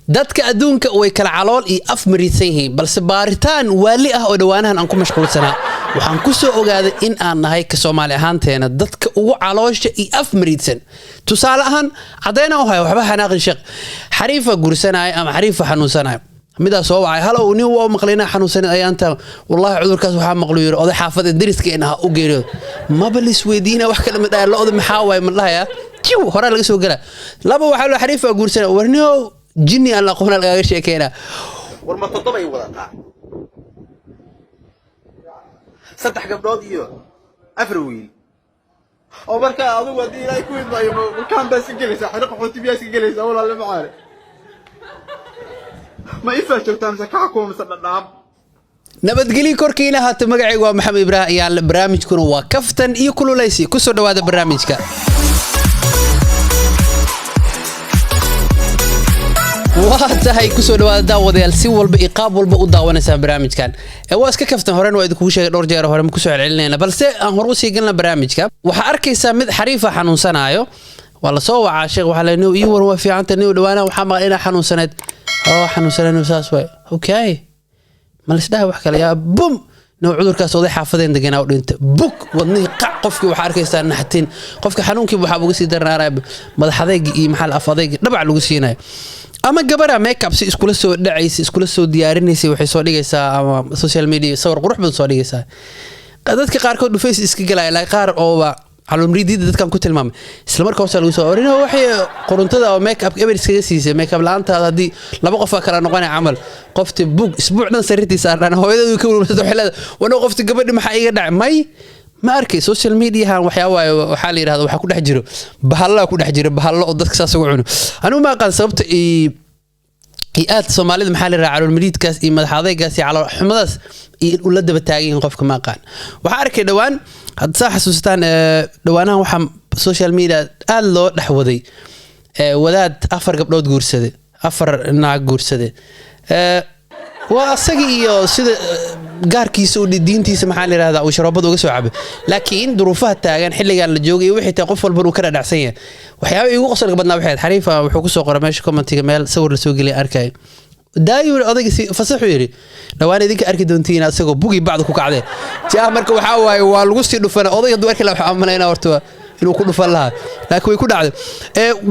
Dadka adduunka way kala calool iyo af mariidsan yihiin, balse baaritaan waali ah oo dhowaanahan aan ku mashquulsanaa waxaan ku soo ogaaday in aan nahay ka Soomaali ahaanteena dadka ugu caloosha iyo af mariidsan. Tusaale ahaan, caddayna u hayo, waxba xanaaqin sheekh. Xariifa guursanaya ama xariifa xanuunsanaya, midaa soo wacay: "Halow nin, waa maqlaynaa xanuunsaneed ayaanta." "Wallaahi cudurkaas waxaa maqlu," yiri, "oday xaafada dariskeen ah u geeriyooda." Maba lisweydiina wax kale, ma dhahay lo'da maxaa waaye, ma dhahayaa jiw horaa laga soo gelaa. Laba, waxaa loo xariifa guursanaya, warniyow jinni aan la aqoona lagaaga sheekeynaa. War ma toddobay wadataa? Saddex gabdhood iyo afar wiil. Oo markaa adigu haddii Ilaahay ku idmaayo, makaan baa iska gelaysaa, xero qaxooti biyaa iska gelaysaa. Walaalle macaane, ma ifaa joogtaa mise kaxakuma mise dhadhaab? Nabadgelyo korkiina haata. Magacaygu waa Maxamed Ibraahim Ayaale, barnaamijkuna waa Kaftan iyo Kululaysi. Kusoo dhawaada barnaamijka. Waa tahay, kusoo dhawaada daawadayaal, si walba iyo qaab walba u daawanaysaan barnaamijkan. Waa iska kaftan, horena waa idinkugu sheegay dhowr jeer hore, ma kusoo celcelinayna, balse aan hor usii galna barnaamijka. Waxaa arkaysaa mid xariifa xanuunsanaayo, waa lasoo wacaa: "Sheekh, waxaa le ii war, waa fiicanta niw, dhawaana waxaa maqal inaa xanuunsaneed." "Oo xanuunsaneed, saas waay." Okay, ma lisdhaha wax kale yaa bum no, "Cudurkaas oday xaafadeen deganaa u dhinta." Bug, wadnihii qac. Qofkii waxaa arkaysaa naxtin, qofka xanuunkiiba waxaa uga sii darnaanaya madax adaygi iyo maxaa af adaygi dhabac lagu siinayo. Ama gabadha makeup si iskula soo dhacaysa, iskula soo diyaarinaysa, waxay soo dhigaysaa ama social media sawir qurux badan soo dhigaysaa. Dadka qaarkood dhufays iska galaya, laakiin qaar ooba caloomriidida dadkan ku tilmaamay isla marka hoosta lagu soo orino, waxay quruntada oo make up eber iskaga siisay. Make up la'aantaada haddii laba qof kala noqonaya camal. Qofti bug isbuuc dhan sariirtiisa saarnaan, hooyadoodu ka welwelsata, waxay leedahay: "Wano qofti gabadhi maxaa iga dhacay?" May ma arkay social mediahan waxyaa waaye, waxaa la yidhahda waxaa ku dhex jiro bahallaa ku dhex jiro, bahallo oo dadka saas ugu cuno. Anigu ma aqaan sababta iyo aad Soomaalida maxaa la yidhaha caloolmariidkaas iyo madax adaygaas iyo calool xumadaas iyo ula daba taagan yihiin qofka, ma aqaan. Waxaa arkay dhowaan, hadda saa xasuustaan, dhowaanahan waxaa social media aad loo dhex waday wadaad afar gabdhood guursaday, afar naag guursaday. Waa asagii iyo sida gaarkiisa u diintiisa maxaa la yidhahdaa uu sharoobada uga soo cabay, laakiin duruufaha taagan xilligan la joogay wixii tahay qof walba uu ka dhadhacsan yahay. Waxyaaba iigu qosolka badnaa waxay ahayd, xariifa wuxuu kusoo qoray meesha commentiga, meel sawir lasoo geliyay arkay: "Daayu odayga si fasaxu," yidhi, "dhawaan idinka arki doontiin asagoo bugi bacda ku kacdee." Jaa marka waxaa waaye waa lagu sii dhufana. Odayga hadduu arki lahaa, waxaa malaynaa horta inuu ku dhufan lahaa, laakiin way ku dhacday.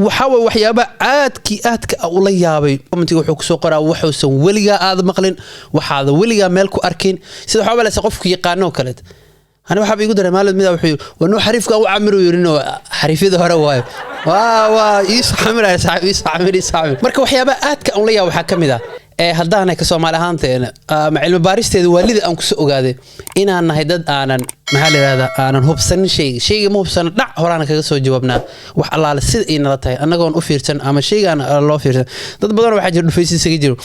Waxaa waye waxyaaba aadkii aadka ula yaabay, commentiga wuxuu kusoo qoraa waxuusan weligaa aada maqlin, waxaada weligaa meel ku arkin, sida waxaa malaysa qofku yaqaano oo kaleet. Ani waxaaba igu daray maalin mida wuxuu yidhi: "Wanuu xariifka u camiru," yidhi, "no xariifyada hore waayo, waa iisu camiraya saaxiib, iisu camir, iisu camir." Marka waxyaaba aadka aan ula yaab waxaa ka mid ah haddaanay ka Soomaali ahaanteena ama cilmi baaristeeda waalida aan kusoo ogaaday inaan nahay dad aanan maxaa la yidhahdaa aanan hubsanin shayga. Shayga ma hubsano, dhac horaana kaga soo jawaabnaa wax allaale sida ay nala tahay, annagoon u fiirsan ama shaygaan loo fiirsan. Dad badan waxaa jira dhufaysi isaga jiro.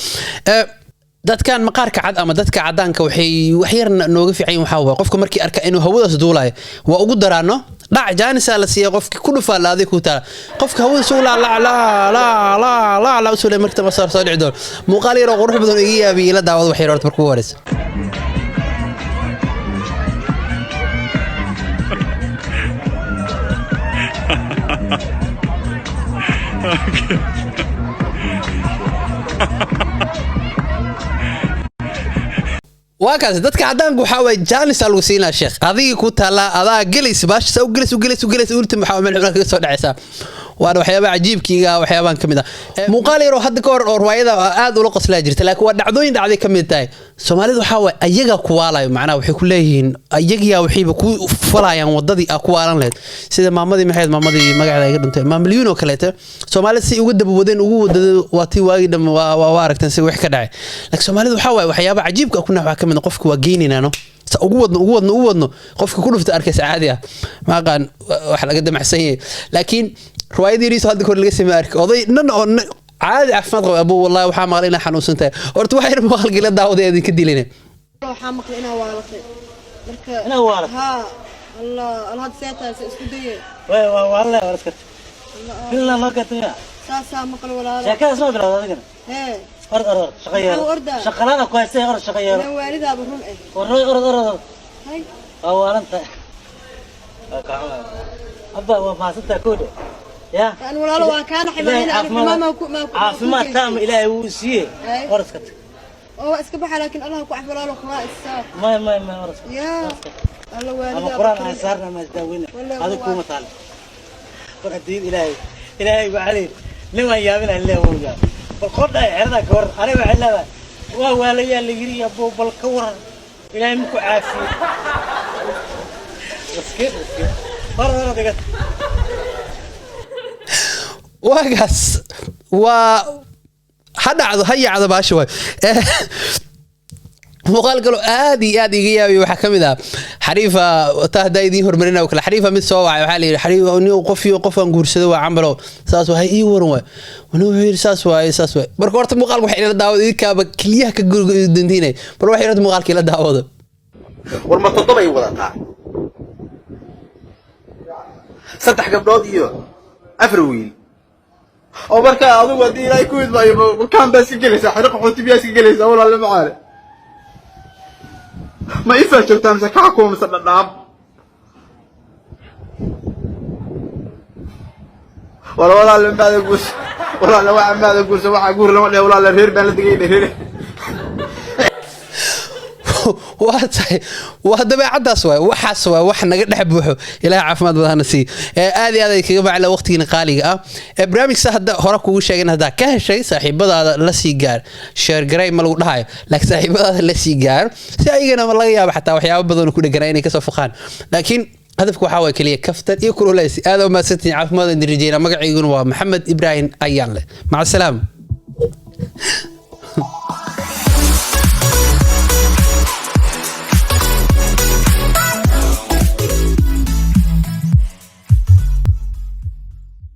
Dadkan maqaarka cad ama dadka cadaanka waxay wax yar nooga fiican yihiin. Waxaa waaye qofka markii arka inuu hawadaas duulayo, waa ugu daraano dhac jaanisaa la siiya, qofki ku dhufaa la adig ku taala, qofka hawada suu laa laa laa laa laa laa laa usoo leey. Marka dambe soo dhici doono muuqaal yar oo qurux badan oo iga yaabiyo. Ila daawado wax yar horta marka ugu horeysa. Waa kaas, dadka cadaanku waxaa waye jaanisa lagu siinaa sheekh, adigii ku taallaa, adaa gelaysa baasha saa u gelaysa, u gelaysa, u gelaysa, ultim waxaa meel xubnaha kaga soo dhacaysaa. Waana waxyaabaha cajiibkiiga, waxyaabahan ka mid ah. Muuqaal yaroo hadda ka hor oo riwaayada aad ula qoslaa jirta, laakiin waa dhacdooyin dhacday ka mid tahay. Soomaalidu waxaa waye ayagaa ku waalayo, macnaha waxay ku leeyihiin ayagiyaa waxayba ku falayaan wadadii aa ku waalan lahayd, sida maamadii maxayd, maamadii magaceeda iga dhuntay, maamalyuun oo kaleete. Soomaalida si uga daba wadeen ugu wadada, waa tii waagii dham waa aragteen si wax ka dhacay. Laakiin Soomaalidu waxaa waaye waxyaaba cajiibka ku nax waxaa ka mid ah qofka waa geynaynaa sa ugu wadno, ugu wadno, ugu wadno, qofka ku dhufta arkaysa caadi ah, ma aqaan wax laga damacsan yahay. Laakiin riwaayadii yariis hadda kahor laga samey arkay oday nan oo caadi caafimaad qaba: "Abu, wallahi waxaa maqlay inaa xanuunsan tahay." Horta waxa yar muuqaalgela daawada idinka dilayna. Waxaa maqlay inaa waalatay marka. Inaa waalatay? Haa, Allah Allah, hadda see tahay, se isku dayay? Way waa waa waa iska bilna loo gataya. Saasaa maqlay, walaalo. Sheekadaas ma bilowda adigana. Hee. Orod, orod, shaqo yeelo. Maxaa u ordaa? Shaqalada ku haystay, orod, shaqo yeelo. Inaa waalidaaba run eh. Orod, orod, orod. Hay. Waa waalanta, waa kaxuma abba, waa mahadsantaha koodhe. Ya. Yani walaalo waa kaana Ilaahay ximaayna caafimaad xumaan ma ku caafimaad taama Ilaahay wuu siiyey. Ay. War iska tag. Oo waa iska baxa, laakiin Allah ku cafi walaalo, quraan isaar. Maya, maya, maya, war iska tag. Yaa. War iska tag. Alla Ama waalida quraan aan saarna ama isdaaweyna. Wallahi Adiga kuma taal. War adduun Ilaahay, Ilaahay waxaa leeyahay nin waan yaabinaa, leeyahay wuu yaab. Bal qodha ay xerada ka waran. Aniga waxay leedahay waa waalayaa la yiri, abo bal ka waran, Ilaahay ma ku caafiyo? Maskiin, maskiin. War war adiga. Waagaas waa ha dhacdo, ha yacdo baasha waay. Muuqaal kaloo aad iyo aad iga yaabiy waxaa ka mid ah xariifa taa haddaa idiin hormarina kale. Xariifa mid soo wacay, waxaa la yidhi xariifa nin qof iyo qof aan guursado waa cambalo, saas waay, ii waran waay. Wani wuxuu yidhi saas waaye, saas waay. Marka horta muuqaalka waxay ila daawada idinkaaba keliyaha ka gurdantiinay. Bal waxay horta muuqaalka ila daawada. War ma toddobay wadataa? Saddex gabdhood iyo afar wiil. Oo marka adigu haddii Ilaahay ku idmaayo, makaan baa iska gelaysaa? Xero qaxooti biyaa iska gelaysaa? Walaalle macaane, ma ifaa joogtaa mise kaxakuma mise dhadhaab? War walaalle maada guursa, walaalle waxa maada guursa, waxa guur lama dhehe. Walaalle reer baan la degay, reer. Waa tahay, waa dabeecadaas waay, waxaas waay, wax naga dhex buuxo. Ilahay caafimaad badan hana siiyo. Aad iyo aad ay kaga macla waqtigiina qaaliga ah. Barnaamijka hadda hore kugu sheegin, haddaa ka heshay saaxiibadaada la sii gaar, share garay ma lagu dhahayo, laakiin saaxiibadaada la sii gaar si ayagana ma laga yaabo xataa waxyaabo badan oo ku dheganaa inay kasoo foqaan. Laakiin hadafku waxaa waay keliya kaftan iyo kululeysi. Aad u mahadsantihiin, caafimaad idin rajeynaa. Magacayguna waa Maxamed Ibraahim Ayaanle. Maca asalaama.